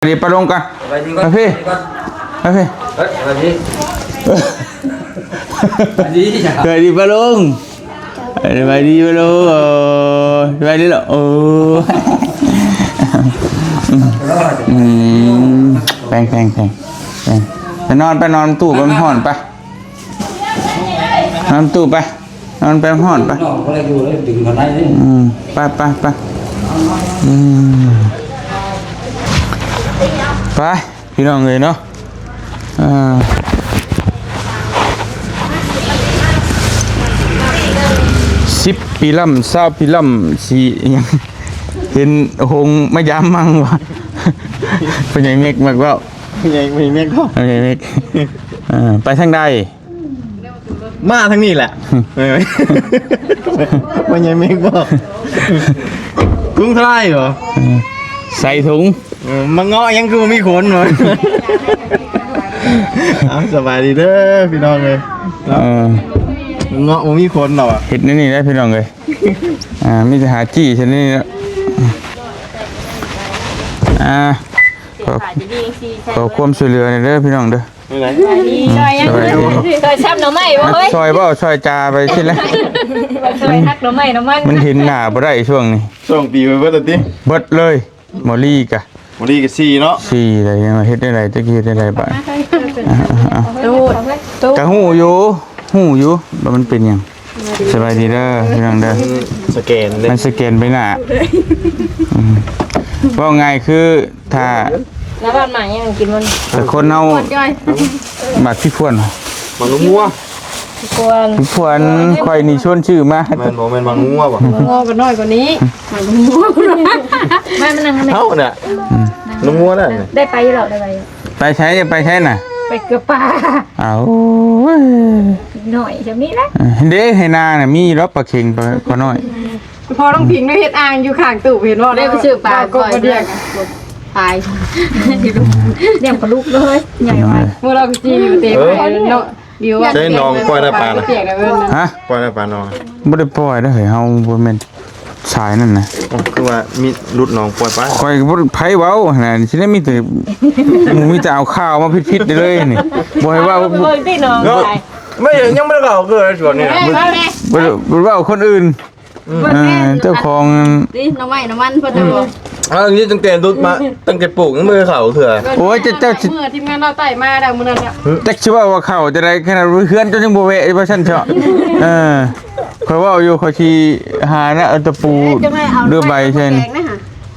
ສະບາຍດີປ້າລຸງກ່ອນ ສະບາຍດີກ່ອນ ມາພີ້ ສະບາຍດີ ມາພີ້ ເອີຍ ສະບາຍດີ ສະບາຍດີປ້າລຸງ ສະບາຍດີປ້າລຸງ ໂອ້ ສະບາຍດີລູກ ໂອ້ ອືມ ແປງ ແປງ ແປງ ແປງ ໄປນອນ ໄປນອນຕູ້ ມັນຮ້ອນ ໄປ ນອນຕູ້ໄປ ນອນໄປ ມັນຮ້ອນໄປ ນ້ອງບໍ່ໄດ້ຢູ່ເລີຍ ດຶງເຂົ້າໃນເດ້ ອືມ ໄປ ໄປ ໄປ ອືມ ໄປ ພີ່ນ້ອງເອີຍເນາະ ອ່າ ສິບປີລຳ ຊາວປີລຳ ຊິຫຍັງ ເຫັນຫົງມາຢາມມັງວ່າ ພໍ່ໃຫຍ່ເມັກມັກເວົ້າ ພໍ່ໃຫຍ່ ພໍ່ໃຫຍ່ເມັກເນາະ ພໍ່ໃຫຍ່ເມັກ ເອີ ໄປທາງໃດ? ມາທາງນີ້ແຫຼະ ເອີ ວ່າໃຫຍ່ເມັກບໍ່ ທຸງທະລາຍບໍ່ ເອີ ໃສ່ຖົງ ເອີ ມາເງາະຫຍັງຄືບໍ່ມີຂົນ ເອົ້າ ສະບາຍດີເດີພີ່ນ້ອງເອີຍ ເອີ ມາເງາະບໍ່ມີຂົນເນາະ ເຮັດແນວນີ້ແຫຼະພີ່ນ້ອງເອີຍ ອ່າ ມີແຕ່ຫາຈີ້ຊະນີ້ແຫຼະ ອ່າ ຂໍ ຂໍຄວາມຊ່ວຍເຫຼືອແດ່ເດີພີ່ນ້ອງເດີ ໄປໃສ? ອືມ ຊ່ອຍຫຍັງ? ສະບາຍດີ ຊ່ອຍສັບໜໍ່ໄມ້ບໍ່ເຮີ້ຍ? ຊ່ອຍບໍ່? ຊ່ອຍຈາໄປຊີ້ແຫຼະ ຊ່ອຍຫັກໜໍ່ໄມ້ໜໍ່ມັນ ມັນເຫັນໜ້າບໍ່ໄດ້ຊ່ວງນີ້ ຊ່ວງປີໄປເບິດແລ້ວຕິ? ເບິດເລີຍ ໝໍລີກະ ໝໍລີກະສີ່ເນາະ ສີ່ແລ້ວ ຍັງວ່າເຮັດແນວໃດ ຈັກເຮັດແນວໃດບາດ ມາ ອ່າ ອ່າ ອ່າ ຕູ້ ຕູ້ ກະຮູ້ຢູ່ ຮູ້ຢູ່ວ່າມັນເປັນຫຍັງ ສະບາຍດີເດີພີ່ນ້ອງເດີ ສະແກນເດ້ ມັນສະແກນໃບໜ້າ ອືມ ເວົ້າງ່າຍຄື ຖ້າ ລະບ້ານໝາກຫຍັງກິນມັນ ແຕ່ຄົນເຮົາ ໝາກພິພວນ ໝາກນົກງົວ ພິພວນ ພິພວນ ຂ້ອຍນີ້ຊວນຊື້ມາ ແມ່ນບໍ່? ແມ່ນໝາກນົກງົວບໍ່? ງົວກໍນ້ອຍກວ່ານີ້ ໝາກນົກງົວ ມາ ມານັ່ງນຳແມ່ ເຮົານະ ອືມ ນົກງົວນະ ໄດ້ໄປຢູ່ດອກ ໄດ້ໄປຢູ່ ໄປໃສ? ໄປໃສນະ? ໄປເກືອປ່າ ອ້າວ ນ້ອຍຊ່ຳນີ້ແຫຼະ ເດ້ ໃນນານະມີດອກປາເຂັງ ປາ ປານ້ອຍ ພໍນ້ອງພິງໄດ້ເຮັດອ່າງຢູ່ຂ້າງຕູ້ ເຫັນບໍ່? ໄດ້ໄປຊື້ປາ ເອົາກົບມາດຽງ ຕາຍ ລ້ຽງປາດຸກເລີຍ ໃຫຍ່ໄວ ເມື່ອລາວຊິເຕະໄປເນາະ ໃສ່ໜອງປ່ອຍໄດ້ປານະ ຮະ? ປ່ອຍໄດ້ປາໜອງ ບໍ່ໄດ້ປ່ອຍເດີ ເຮົາບໍ່ແມ່ນສາຍນັ້ນນະ ອໍ ຄືວ່າມີຫຼຸດໜອງປ່ອຍໄປ ຂ້ອຍກໍບໍ່ ໃຜເວົ້າຫັ້ນນະ ຊິໄດ້ມີແຕ່ ໝູ່ມີແຕ່ເອົາຂ່າວມາຜິດໆເລີຍນີ້ ບໍ່ໃຫ້ເວົ້າ ເບິ່ງຕິໜອງ ເນາະ ໄປ ແມ່ນຫຍັງ ຍັງບໍ່ໄດ້ເຂົ້າເກີດສວນນີ້ນະ ບໍ່ ບໍ່ ບໍ່ເວົ້າຄົນອື່ນ ອືມ ເອີ ເຈົ້າຂອງ ນີ້ໜໍ່ໄມ້ໜໍ່ມັນເພິ່ນນະ ເອົາ ນີ້ຕັ້ງແຕ່ດຸດມາ ຕັ້ງແຕ່ປູກຍັງບໍ່ໄດ້ເຂົ້າເທື່ອ ໂອ້ຍ ເຈົ້າ ເຈົ້າ ເມື່ອທີມງານລາວໃຕ້ມາແລ້ວມື້ນັ້ນນະ ຈັກຊິເວົ້າວ່າເຂົ້າຈັ່ງໃດ ຂະໜາດເຮືອນເຈົ້າຍັງບໍ່ແວະວ່າຊັ້ນເຖາະ ເອີ ຂ້ອຍເວົ້າຢູ່ ຂ້ອຍຊິຫານະ ເອົາຕະປູ ເອີ ເດີໃບໃສ່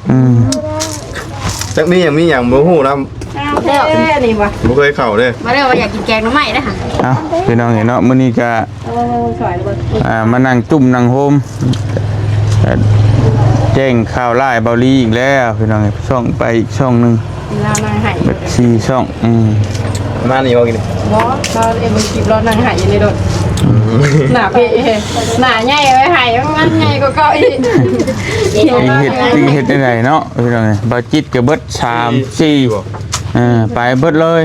ອືມ ຈັກມີຫຍັງ ມີຫຍັງບໍ່ຮູ້ນຳ ແລ້ວນີ້ບໍ່ ບໍ່ເຄີຍເຂົ້າເດ້ ມາເດີ ວ່າຢາກກິນແກງໜໍ່ໄມ້ເດ້ຫະ ເອົ້າ ພີ່ນ້ອງເອີຍເນາະ ມື້ນີ້ກະ ເອີ ຊ່ອຍເບິ່ງ ອ່າ ມານັ່ງຈຸ້ມນັ່ງໂຮມ ແຈ້ງຂ່າວຮ້າຍເບົາລີອີກແລ້ວ ພີ່ນ້ອງເອີຍ ຊ່ອງໄປອີກຊ່ອງໜຶ່ງ ລາວນັ່ງໄຫ້ ເບິດສີ່ຊ່ອງ ອືມ ມານີ້ບໍ່ກິນ ບໍ່ ລາວເອັນຄລິບລາວນັ່ງໄຫ້ຢູ່ໃນລົດ ອືມ ໜ້າເພ ໜ້າໃຫຍ່ໄວ້ໄຫ້ ມັນໃຫຍ່ກວ່າເກົ່າອີກ ເຮັດ ເຮັດແນວໃດເນາະ ພີ່ນ້ອງເອີຍ ເບົາຈິດກໍເບິດ ສາມ ສີ່ ເອີ ໄປເບິດເລີຍ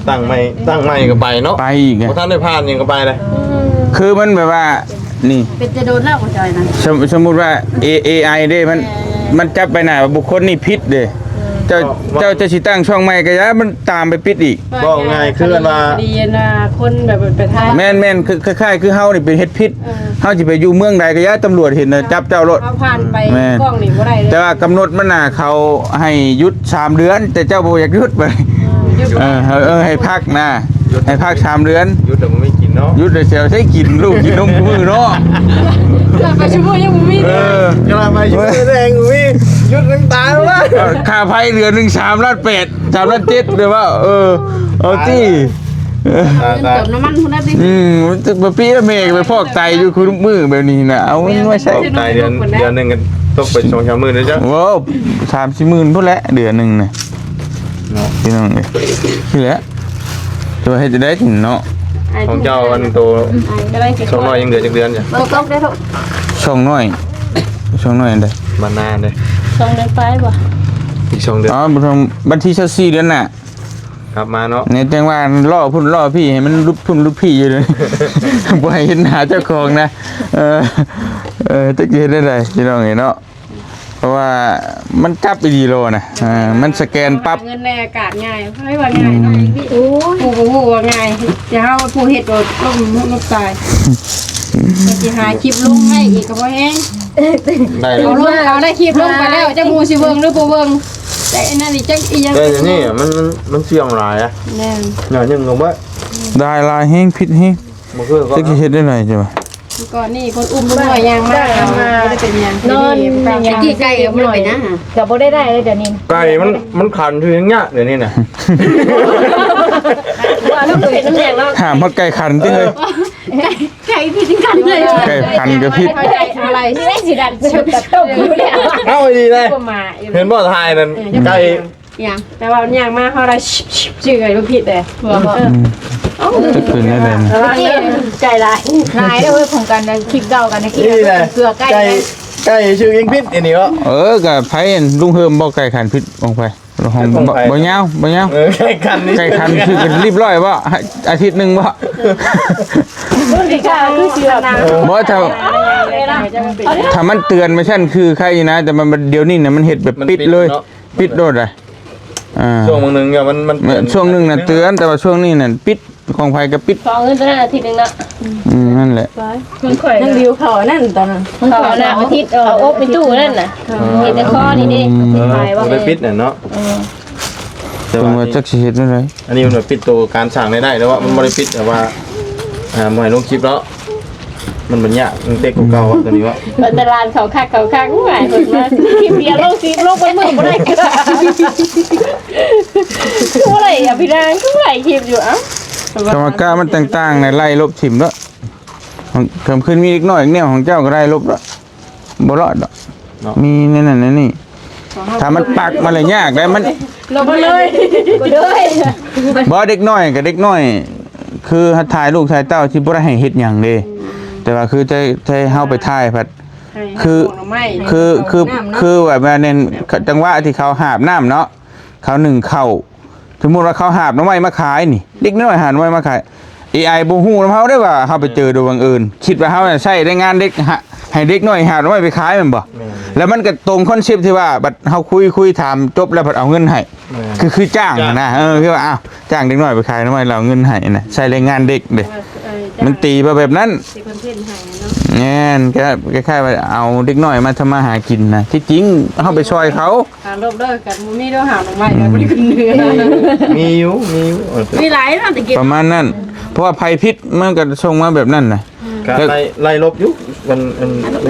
ຕັ້ງໃໝ່ ຕັ້ງໃໝ່ກໍໄປເນາະ ໄປອີກ ບໍ່ທັນໄດ້ຜ່ານຫຍັງກໍໄປເລີຍ ອືມ ຄືມັນແບບວ່າ ນີ້ ເປັນແຕ່ດົນແລ້ວບໍ່ຈອຍນະ ສົມ ສົມມຸດວ່າ ເອ ເອໄອ ເດ້ ມັນ ເອີ ມັນຈັບໃບໜ້າວ່າບຸກຄົນນີ້ຜິດເດ້ ເຈົ້າ ເອີ ເຈົ້າຈະຊິຕັ້ງຊ່ອງໃໝ່ກໍຢ່າ ມັນຕາມໄປປິດອີກ ເວົ້າງ່າຍຄືອັນວ່າ ດີນະ ຄົນແບບໄປຖ່າຍ ແມ່ນໆ ຄື ຄ້າຍໆ ຄືເຮົານີ້ໄປເຮັດຜິດ ເອີ ເຮົາຊິໄປຢູ່ເມືອງໃດກໍຢ່າ ຕຳຫຼວດເຫັນນະ ເອີ ຈັບເຈົ້າໂລດ ເຮົາຜ່ານໄປ ແມ່ນ ກ້ອງນີ້ບໍ່ໄດ້ເລີຍ ແຕ່ວ່າກຳນົດມັນນະ ເຂົາໃຫ້ຢຸດສາມເດືອນ ແຕ່ເຈົ້າບໍ່ຢາກຢຸດ ເອີ ຢຸດ ເອີ ເອີ ໃຫ້ພັກນະ ຢຸດ ໃຫ້ພັກສາມເດືອນ ຢຸດແລ້ວບໍ່ມີກິນເນາະ ຢຸດແລ້ວຊິເອົາໃສກິນ ລູກກິນນົມຄູ່ມື້ເນາະ ໄປຊຸມື້ຍັງບໍ່ມີ ເອີ ກະລາໄປຊຸມື້ແຮງບໍ່ມີ ຢຸດນ້ຳຕາລະ ເອີ ຄ່າໄຟເດືອນໜຶ່ງສາມລ້ານແປດ ສາມລ້ານເຈັດ ເດີວ່າ ເອີ ເອົາຕິ ຕາຍ ເອີ ຕາຍ ເຕີມນ້ຳມັນພຸ້ນນະຕິ ອືມ ມັນຈະບໍ່ປີແມ່ໄປຟອກໄຕຢູ່ຄຸມື້ແບບນີ້ນະ ເອົາເງິນມາໃຊ້ ຟອກໄຕເດືອນ ເດືອນໜຶ່ງກໍຕົກໄປສອງສາມໝື່ນເດ້ເຈົ້າ ໂອ້ ສາມສີ່ໝື່ນພຸ້ນແຫຼະ ເດືອນໜຶ່ງນະ ເນາະ ພີ່ນ້ອງເອີຍ ນີ້ແຫຼະ ຈະວ່າເຮັດຈັ່ງໃດເນາະ ຂອງເຈົ້າອັນໂຕ ອືມ ຊ່ອງນ້ອຍຍັງເຫຼືອຈັກເດືອນຈ້ະ ບໍ່ຕົກເດ້ລູກ ຊ່ອງນ້ອຍ ຊ່ອງນ້ອຍອັນໃດ ບານນາເດ້ ສອງເດືອນປາຍບໍ່ ອີກສອງເດືອນ ອໍ ບັນທີຊາວສີ່ເດືອນໜ້າ ກັບມາເນາະ ນີ້ຈັ່ງວ່າລໍ້ພຸ້ນລໍ້ພີ້ ໃຫ້ມັນຫຼຸດພຸ້ນຫຼຸດພີ້ຢູ່ເດີ ບໍ່ໃຫ້ເຫັນໜ້າເຈົ້າຂອງນະ ເອີ ເອີ ຈັກຊິເຮັດແນວໃດ ພີ່ນ້ອງເອີຍເນາະ ພາະວ່າມັນຈັບອີ່ຫຼີໂລນະ ເອີ ມັນສະແກນປັບ ເງິນໃນອາກາດງ່າຍ ໃຜວ່າງ່າຍເນາະ ອືມ ໂອ້ຍ ຜູ້ບໍ່ຮູ້ວ່າງ່າຍ ແຕ່ເຮົາຜູ້ເຮັດໂດດລົ້ມ ລົ້ມຕາຍ ກໍຊິຫາຄລິບລົງໃຫ້ອີກກໍບໍ່ແຮງ ໄດ້ ເອົາລົງ ເອົາໄດ້ຄລິບລົງໄປແລ້ວ ຈັກໝູ່ຊິເບິ່ງຫຼືບໍ່ເບິ່ງ ແຕ່ອັນນັ້ນນີ້ຈັກອີ່ຫຍັງ ແຕ່ດຽວນີ້ມັນ ມັນ ມັນສ່ຽງຫຼາຍອະ ແມ່ນ ໜ້ອຍໜຶ່ງກໍບໍ່ ຫຼາຍ ຫຼາຍແຮງ ຜິດແຮງ ບໍ່ຄື ຈັກຊິເຮັດແນວໃດ ຈັກວ່າ ກ່ອນນີ້ຄົນອຸ້ມລູກນ້ອຍຍ່າງມາ ບໍ່ໄດ້ເປັນຫຍັງ ນອນ ກິນໄກ່ກໍບໍ່ໄດ້ເປັນຫຍັງ ກໍບໍ່ໄດ້ໄດ້ເລີຍດຽວນີ້ ໄກ່ມັນ ມັນຂັນຄືຫຍັງຍາກດຽວນີ້ນະ ວ່າລາວເປັນນ້ຳແດງແລ້ວ ຫ້າມຮອດໄກ່ຂັນຕິເຮີ້ຍ ໄກ່ຜິດກັນເລີຍ ໄກ່ຂັນກໍຜິດ ອາໄລຊິໄດ້ຊິດັນເຊີບຕັດຕົ້ມຢູ່ແລ້ວ ເອົາດີເດ້ ເຫັນບໍ່ຖ່າຍນັ້ນ ເອີ ໄກ່ ອີຫຍັງ ແຕ່ວ່າຍ່າງມາເຮົາໄດ້ຊື່ກັນບໍ່ຜິດເດ້ ອືມ ເອົ້າ ຈະຂຶ້ນໄດ້ເລີຍ ແຕ່ວ່າໃຈຫຼາຍ ຫຼາຍເດີ ຂອງກັນນະ ຄລິບເກົ່າກັນນະ ຄລິບເກືອໄກ່ ໄກ່ ໄກ່ຊື່ກິນຜິດອັນນີ້ເນາະ ເອີ ກໍໃຜ ລຸງເຮີມບໍ່ ໄກ່ຂັນຜິດຂອງໃຜ ຂອງ ຂອງໃຜ ບໍ່ຍາວ ບໍ່ຍາວ ເອີ ໄກ່ຂັນນີ້ ໄກ່ຂັນຊື່ກັນລຽບຮ້ອຍບໍ່ ອາທິດໜຶ່ງບໍ່ ເບິ່ງດີກວ່າຄືຊິແບບ ບໍ່ ຖ້າ ຖ້າມັນເຕືອນມາຊັ້ນຄືໃຄຢູ່ນະ ແຕ່ມັນ ດຽວນີ້ນະ ມັນເຮັດແບບປິດເລີຍ ມັນປິດເນາະ ປິດໂລດລະ ອ່າ ຊ່ວງບາງໜຶ່ງກໍມັນ ມັນ ເອີ ຊ່ວງໜຶ່ງນະເຕືອນ ແຕ່ວ່າຊ່ວງນີ້ນະປິດ ຂອງໃຜກໍປິດ ຂໍເງິນຕົວນັ້ນອາທິດໜຶ່ງເນາະ ອືມ ນັ້ນແຫຼະ ຂອງຂ້ອຍນະ ນ້ອງບິວເຂົ້າອັນນັ້ນຕອນນັ້ນ ເຂົ້າອັນນັ້ນອາທິດ ເອົາອົບໄປຕູ້ນັ້ນນະ ເອີ ເຮັດແຕ່ຄໍນີ້ເດ້ ອືມ ເຮັດໄປວ່າ ບໍ່ໄດ້ປິດນະເນາະ ເອີ ແຕ່ວ່າ ເພິ່ນວ່າຈັກຊິເຮັດແນວໃດ ອັນນີ້ມັນວ່າປິດໂຕການສ້າງລາຍໄດ້ ແຕ່ວ່າມັນບໍ່ໄດ້ປິດ ແຕ່ວ່າ ອ່າ ບໍ່ໃຫ້ລົງຄລິບເນາະ ມັນບັນຍາກ ມັນເຕັກກວ່າເກົ່າ ອືມ ຕົວນີ້ວ່າ ບັນດາລານເຂົາຄັກ ເຂົາຄັກ ໂອ້ຍ ເພິ່ນວ່າຄລິບດຽວລົງຄລິບ ລົງເບິດມື້ບໍ່ໄດ້ ຄືບໍ່ໄດ້ອະພີ່ນາງ ຄືບໍ່ໄດ້ຄລິບຢູ່ ເອົ້າ ກຳມະການມັນຕ່າງໆນະ ໄລ່ລົບຖິ້ມເນາະ ຄຳຄືນມີເດັກນ້ອຍແນວຂອງເຈົ້າກໍໄດ້ລົບເນາະ ບໍ່ລອດດອກເນາະ ມີໃນນັ້ນໃນນີ້ ຖ້າມັນປັກມາແລ້ວຍາກໄດ໋ ມັນ ລົບມາເລີຍ ບໍ່ ເດັກນ້ອຍກໍເດັກນ້ອຍ ຄືຖ້າຖ່າຍລູກຖ່າຍເຕົ້າທີ່ບໍ່ໄດ້ໃຫ້ເຮັດຫຍັງເດ້ ແຕ່ວ່າຄືໄທ ໄທເຮົາໄປຖ່າຍພັດ ຄື ຄື ຄື ຄືແບບວ່າແມ່ນ ຈັງຫວະທີ່ເຂົາຫາບນ້ຳເນາະ ເຂົາໜຶ້ງເຂົ້າ ສົມມຸດວ່າເຂົາຫາບໜໍ່ໄມ້ມາຂາຍນີ້ ເດັກນ້ອຍຫາບໜໍ່ໄມ້ມາຂາຍ ເອໄອບໍ່ຮູ້ນຳເຮົາເດ້ວ່າເຮົາໄປເຈີໂດຍບັງເອີນ ຄິດວ່າເຮົາໃຊ້ແຮງງານເດັກ ໃຫ້ເດັກນ້ອຍຫາບໜໍ່ໄມ້ໄປຂາຍແມ່ນບໍ່ ແມ່ນ ແລ້ວມັນກໍຕົງຄອນເຊັບທີ່ວ່າບັດເຮົາຄຸຍ ຄຸຍຖາມຈົບແລ້ວພັດເອົາເງິນໃຫ້ ແມ່ນ ຄື ຄືຈ້າງຫັ້ນນະ ຈ້າງ ເອີ ຄືວ່າ ອ້າວ ຈ້າງເດັກນ້ອຍໄປຂາຍໜໍ່ໄມ້ແລ້ວເອົາເງິນໃຫ້ນະ ໃຊ້ແຮງງານເດັກເດ້ ມັນຕີມາແບບນັ້ນ ຕີຄອນເທັນໃຫ້ເນາະ ແມ່ນ ກໍຄ້າຍໆວ່າເອົາເດັກນ້ອຍມາທຳມາຫາກິນນະ ທີ່ຈິງເຮົາໄປຊ່ອຍເຂົາ ຫາລົບເດີ ກັນບໍ່ມີດອກຫາໜໍ່ໄມ້ ອືມ ກໍບໍ່ໄດ້ຂຶ້ນເຮືອ ມີຢູ່ ມີຢູ່ ເອີ ມີຫຼາຍເນາະ ແຕ່ເກັບ ປະມານນັ້ນ ເພາະວ່າໃຜຜິດມັນກໍສົ່ງມາແບບນັ້ນນະ ກໍໄລ່ ໄລ່ລົບຢູ່ ມັນ ມັນ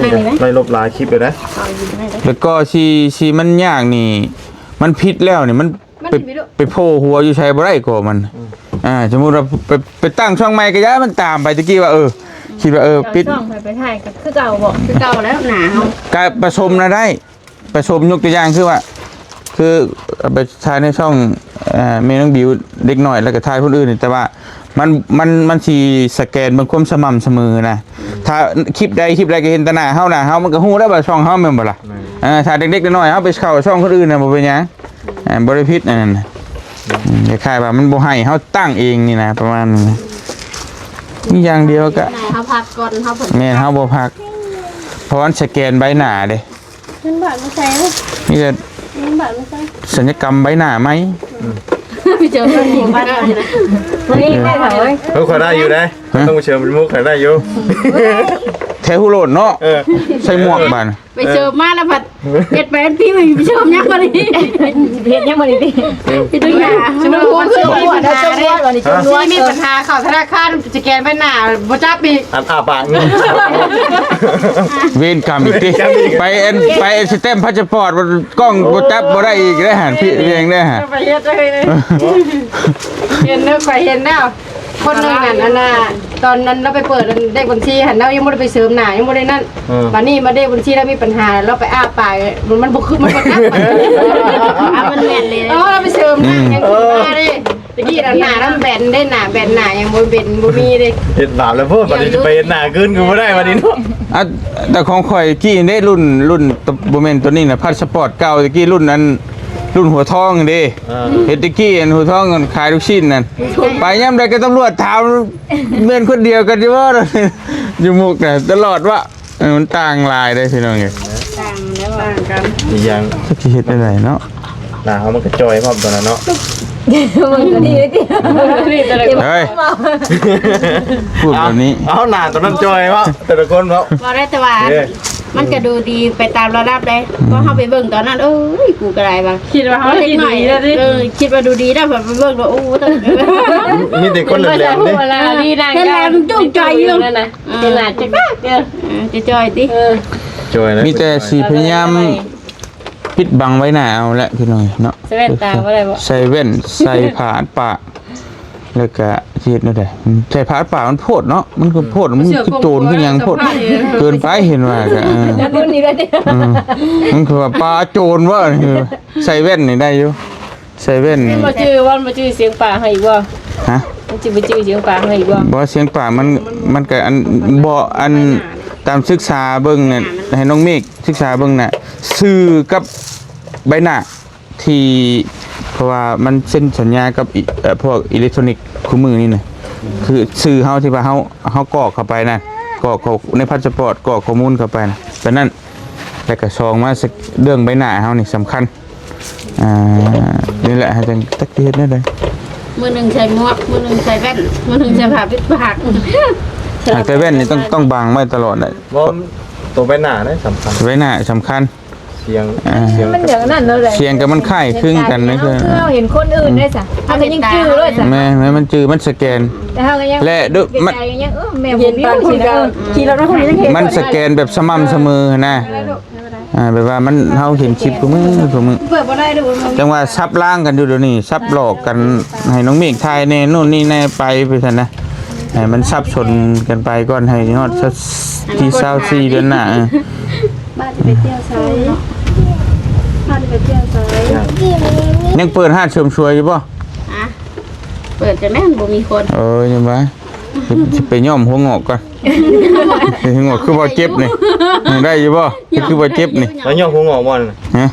ໄລ່ລົບຫຼາຍຄລິບຢູ່ນະ ແລ້ວກໍທີ່ ທີ່ມັນຍາກນີ້ ມັນຜິດແລ້ວນີ້ ມັນ ມັນ ໄປ ໄປໂຜ່ຫົວຢູ່ໃສບໍ່ໄດ້ກໍມັນ ອືມ ອ່າ ສົມມຸດວ່າໄປ ໄປຕັ້ງຊ່ອງໃໝ່ກໍຢ່າ ມັນຕາມໄປ ຕະກີ້ວ່າ ເອີ ຄິດວ່າ ເອີ ປິດ ເອົາຊ່ອງໄປ ໄປຖ່າຍກໍຄືເກົ່າບໍ ຄືເກົ່າແລ້ວໜ້າເຮົາ ກໍປະສົມນະໄດ້ ປະສົມ ຍົກຕົວຢ່າງຄືວ່າ ຄືໄປຖ່າຍໃນຊ່ອງ ເອີ ແມ່ນ້ອງບິວເດັກນ້ອຍ ແລ້ວກໍຖ່າຍຄົນອື່ນ ແຕ່ວ່າມັນ ມັນ ມັນຊິສະແກນເບິ່ງຄວາມສະໝ່ຳສະເໝີນະ ຖ້າຄລິບໃດຄລິບໃດກໍເຫັນແຕ່ໜ້າເຮົາ ໜ້າເຮົາ ມັນກໍຮູ້ແລ້ວວ່າຊ່ອງເຮົາແມ່ນບໍ່ລະ ເອີ ຖ້າເດັກໆນ້ອຍໆ ເຮົາໄປເຂົ້າຊ່ອງຄົນອື່ນນະ ບໍ່ເປັນຫຍັງ ອ່າ ບໍ່ໄດ້ຜິດອັນນັ້ນນະ ອືມ ຄ້າຍໆວ່າມັນບໍ່ໃຫ້ເຮົາຕັ້ງເອງນີ້ນະ ປະມານນີ້ນະ ມີຢ່າງດຽວກະ ເຮົາພັກກ່ອນ ເຮົາ ແມ່ນ ເຮົາບໍ່ພັກ ເພາະມັນສະແກນໃບໜ້າເດ້ ເງິນບາດມາໃສ່ເນາະ ມີແຕ່ເງິນບາດມາໃສ່ ສັນຍະກຳໃບໜ້າໃໝ່ ອືມ ໄປເຈີກັນໝູ່ບ້ານນີ້ນະ ນີ້ໄດ້ເຖົ້າເອີຍ ເອີ ຂ້ອຍໄດ້ຢູ່ເດ້ ຮະ ຕ້ອງໄປເຊີມໝູ່ ຂ້ອຍໄດ້ຢູ່ ແທ້ຮູ້ໂລດເນາະ ເອີ ໃສ່ໝວກບາດ ໄປເຊີມມາແລ້ວພັດ ເຮັດໄປອັນປີໄປເຊີມຍັງບໍ່ໄດ້ ເຮັດຍັງບໍ່ໄດ້ຕິ ເຮັດຫຍັງ ສົມມຸດວ່າຄົນເຊີມ ມີບັນຫາ ມີບັນຫາເຂົ້າທະນາຄານ ສະແກນໃບໜ້າບໍ່ຈັບອີກ ອັນອ້າປາກນີ້ ເວນກຳອີກຕິ ໄປອັນ ໄປສະແຕັມພາສປອດ ກ້ອງບໍ່ຈັບບໍ່ໄດ້ອີກເດ້ຫັ້ນ ຜິດເອງເດ້ຫັ້ນ ໄປເຮັດເລີຍ ເຫັນແລ້ວ ຂ້ອຍເຫັນແລ້ວ ຄົນໜຶ່ງນັ້ນ ອັນນ່າ ຕອນນັ້ນລາວໄປເປີດເລກບັນຊີຫັ້ນ ລາວຍັງບໍ່ໄດ້ໄປເສີມໜ້າ ຍັງບໍ່ໄດ້ນັ້ນ ເອີ ບາດນີ້ມາເລກບັນຊີລາວມີບັນຫາ ລາວໄປອ້າປາກ ມັນ ມັນບໍ່ຄື ມັນບໍ່ຈັບ ອ່ະ ມັນແມ່ນເລີຍ ເອີ ລາວໄປເສີມໜ້າ ອືມ ຍັງຂຶ້ນມາເດ້ ຕະກີ້ນະ ໜ້ານຳແບນເດ້ ໜ້າແບນ ໜ້າຍັງບໍ່ເປັນ ບໍ່ມີເດ້ ເຮັດບາບແລ້ວໂພດ ບັດນີ້ຊິໄປເຮັດໜ້າຄືນກໍບໍ່ໄດ້ບັດນີ້ເນາະ ອ່ະ ແຕ່ຂອງຂ້ອຍກີ້ເດ້ ລຸ້ນ ລຸ້ນ ບໍ່ແມ່ນໂຕນີ້ນະ ພາສປອດເກົ່າ ຕະກີ້ລຸ້ນອັນ ລຸ້ນຫົວທອງເດ້ ອ່າ ເຮັດຕະກີ້ອັນຫົວທອງອັນຂາຍລູກຊີ້ນນັ້ນ ໄປຍາມໃດກໍຕຳຫຼວດຖາມ ແມ່ນຄົນດຽວກັນຢູ່ບໍ່ ຢູ່ມຸກນະ ຕະຫຼອດວ່າ ເອີ ມັນຕ່າງຫຼາຍເດ້ພີ່ນ້ອງເອີຍ ຕ່າງ ຕ່າງກັນ ອີກຢ່າງ ຈັກຊິເຮັດແນວໃດເນາະ ໜ້າເຮົາມັນກໍຈ່ອຍພ້ອມຕອນນັ້ນເນາະ ມັນກໍດີເດ້ ເຮີ້ຍ ເວົ້າ ພູດແບບນີ້ ເອົາ ເອົາ ໜ້າຕອນນັ້ນຈ່ອຍເນາະ ແຕ່ລະຄົນເນາະ ເວົ້າໄດ້ແຕ່ວ່າ ເອີ ມັນກໍດູດີໄປຕາມລະດັບເດ້ ເພາະເຮົາໄປເບິ່ງຕອນນັ້ນ ເອີຍ ກູກໍໄດ້ວ່າ ຄິດວ່າເຮົາເຮັດດີແລ້ວເດ້ ເອີ ຄິດວ່າດູດີແລ້ວ ໄປເບິ່ງວ່າ ໂອ້ ມີແຕ່ຄົນແຫຼມໆເດ້ ເວລາດີນາງ ເຮັດແລ້ວຈຸກໃຈຢູ່ ນັ້ນນະ ເອີ ເປັນໜ້າຈັກເດີ ເອີ ຈ່ອຍໆຕິ ເອີ ຈ່ອຍນະ ມີແຕ່ຊິພະຍາຍາມປິດບັງໃບໜ້າເອົາແຫຼະພີ່ນ້ອງເນາະ ໃສ່ແວ່ນຕາບໍ່ໄດ້ບໍ່ ໃສ່ແວ່ນ ໃສ່ຜ້າອັດປາກ ແລ້ວກະຊິເຮັດແນວໃດ ໃສ່ຜ້າອັດປາກມັນໂພດເນາະ ມັນກໍໂພດ ມັນຄືໂຈນຄືຫຍັງໂພດ ເກີນໄປເຫັນວ່າກະ ເອີ ເອີ ມັນຄືວ່າປ່າໂຈນເວີ້ ໃສ່ແວ່ນນີ້ໄດ້ຢູ່ ໃສ່ແວ່ນ ມັນບໍ່ຈື່ບໍ່ ມັນບໍ່ຈື່ສຽງປາກໃຫ້ອີກບໍ່ ຮະ ມັນຊິບໍ່ຈື່ສຽງປາກໃຫ້ອີກບໍ່ ບໍ່ ສຽງປາກມັນ ມັນກະອັນ ບໍ່ ອັນ ຕາມສຶກສາເບິ່ງນະ ໃຫ້ນ້ອງເມກສຶກສາເບິ່ງນະ ຊື່ກັບໃບໜ້າທີ່ ເພາະວ່າມັນເຊັນສັນຍາກັບອີ ເອີ ພວກອີເລັກໂທຣນິກຄູ່ມື້ນີ້ນະ ຄືຊື່ເຮົາທີ່ວ່າເຮົາ ເຮົາກອກເຂົ້າໄປນະ ກອກເຂົ້າໃນພາສປອດ ກອກຂໍ້ມູນເຂົ້າໄປນະ ແບບນັ້ນ ແລ້ວກະສອງມາ ເລື່ອງໃບໜ້າເຮົານີ້ສຳຄັນ ອ່າ ນີ້ແຫຼະ ເຮົາຈັ່ງຈັກຊິເຮັດແນວໃດ ມື້ໜຶ່ງໃສ່ໝວກ ມື້ໜຶ່ງໃສ່ແວ່ນ ມື້ໜຶ່ງໃສ່ຜ້າປິດປາກ ຫາກແຕ່ແວ່ນນີ້ຕ້ອງ ຕ້ອງບັງໄວ້ຕະຫຼອດແຫຼະ ບໍ່ ໂຕໃບໜ້ານະສຳຄັນ ໃບໜ້າສຳຄັນ ສຽງ ອ່າ ສຽງ ມັນຢ່າງນັ້ນເນາະ ສຽງກັບມັນຄ້າຍຄືກັນນະ ຄືເຮົາເຫັນຄົນອື່ນໄດ້ຊະ ເຮົາກໍຍັງຈື່ໂລດຊະ ແມ່ນ ແມ່ນ ມັນຈື່ ມັນສະແກນ ແຕ່ເຮົາກໍຍັງ ແລະ ເປັນໃຈກໍຍັງ ເອີ ແມ່ນ ເຫັນປານນີ້ນະ ເອີ ຂີ່ລົດມາພຸ້ນຍັງເຫັນ ມັນສະແກນແບບສະໝ່ຳສະເໝີຫັ້ນນະ ອ່າ ແບບວ່າມັນ ເຮົາເຫັນຄລິບຄູ່ມື້ ຄູ່ມື້ ເປີດບໍ່ໄດ້ດູ ຈັ່ງວ່າສັບລ້າງກັນຢູ່ດຽວນີ້ ສັບຫຼອກກັນ ໃຫ້ນ້ອງເມກຖ່າຍແດ່ ໂນ່ນນີ້ແດ່ ໄປ ໄປຊັ້ນນະ ໃຫ້ມັນສັບສົນກັນໄປກ່ອນ ໃຫ້ຮອດທີຊາວສີ່ເດືອນໜ້າ ເອີ ບ້ານຈະໄປທ່ຽວໃສ ບ້ານຈະໄປທ່ຽວໃສ ຍັງເປີດຮ້ານເສີມສວຍຢູ່ບໍ່? ຮະ ເປີດຈັ່ງໃດ ບໍ່ມີຄົນ ເອີ ຍັງວ່າ ຊິໄປຍ້ອມຫົວງອກກ່ອນ ຫົວງອກຄືບໍ່ເຈັບນີ້ ຍັງໄດ້ຢູ່ບໍ່? ຄືບໍ່ເຈັບນີ້ ແລ້ວຍ້ອມຫົວງອກບໍ່? ຮະ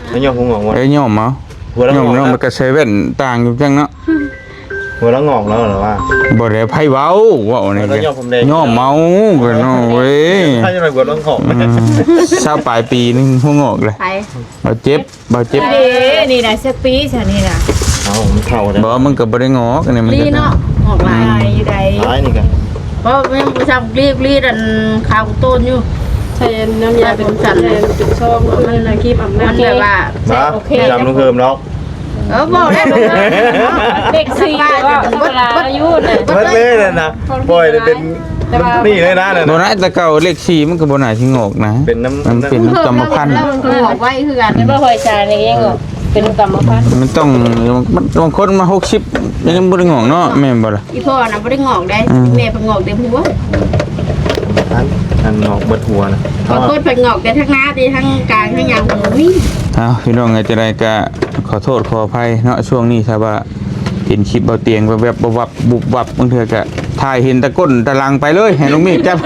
ແລ້ວຍ້ອມຫົວງອກບໍ່? ເອີ ຍ້ອມເອົາ ຫົວລະງອກ ຍ້ອມ ຍ້ອມ ແລ້ວກໍໃສ່ແວ່ນຕ່າງຢູ່ຈັ່ງເນາະ ຫົວລະງອກແລ້ວ ຫຼືວ່າ ບໍ່ໄດ້ໃຜເວົ້າ ເວົ້ານີ້ ແລ້ວກໍຍ້ອມຜົມແດງ ຍ້ອມເອົາ ກໍເນາະເວີຍ ໃຜຈະໄດ້ຫົວລະງອກ ອືມ ຊາວປາຍປີໜຶ່ງຫົວງອກເລີຍ ໃຜ ບໍ່ເຈັບ ບໍ່ເຈັບ ເດ້ ນີ້ນະ ຈັກປີຊະນີ້ນະ ເອົ້າ ມັນເຖົ້າແລ້ວ ບໍ່ ມັນກໍບໍ່ໄດ້ງອກ ອັນນີ້ມັນກໍ ເນາະ ງອກຫຼາຍ ອືມ ຢູ່ໃດ ຫຼາຍນີ້ກໍ ເພາະຍັງບໍ່ທັນລີບລີດອັນຂາວໂຕນຢູ່ ໃສ່ນ້ຳຢາເປັນ ເປັນຊັ້ນ ເປັນຊອງ ມັນຄຣີມອຳນາດ ມັນແບບວ່າ ມາ ໂອເຄ ຈຳລຸງເຮີມເນາະ ເອີ ບໍ່ໄດ້ ເດັກສີ່ ວ່າ ເບິດ ເບິດ ເບິດເລີຍນະ ປ່ອຍເປັນ ນີ້ເລີຍນະ ບໍ່ນະ ແຕ່ເກົ່າເລກສີ່ມັນກໍບໍ່ໜ້າຊິງອກນະ ເປັນນຳ ມັນເປັນນຳກຳມະພັນ ມັນກໍງອກໄວຄືກັນ ແມ່ນບໍ່? ຫອຍຊານີ້ກໍຍັງງອກ ເປັນນຳກຳມະພັນ ມັນຕ້ອງ ມັນ ບາງຄົນມາຫົກສິບ ຍັງບໍ່ໄດ້ງອກເນາະ ແມ່ນບໍ່ລະ? ອີ່ພໍ່ນະບໍ່ໄດ້ງອກເດ້ ອືມ ແມ່ເພິ່ນງອກແຕ່ຫົວ ອັນ ອັນງອກເບິດຫົວນະ ບາງຄົນເພິ່ນງອກແຕ່ທາງໜ້າ ແຕ່ທາງກາງ ທາງຫຍັງບໍ່ມີ ເອົ້າ ພີ່ນ້ອງເອີຍ ຈັ່ງໃດກໍ ຂໍໂທດຂໍອະໄພເນາະ ຊ່ວງນີ້ຖ້າວ່າເຫັນຄລິບເບົາຕຽງແວບໆ ວັບໆ ວຸບວັບ ບາງເທື່ອກໍຖ່າຍເຫັນແຕ່ກົ້ນແຕ່ຫຼັງໄປເລີຍ ໃຫ້ນ້ອງເມກຈັບ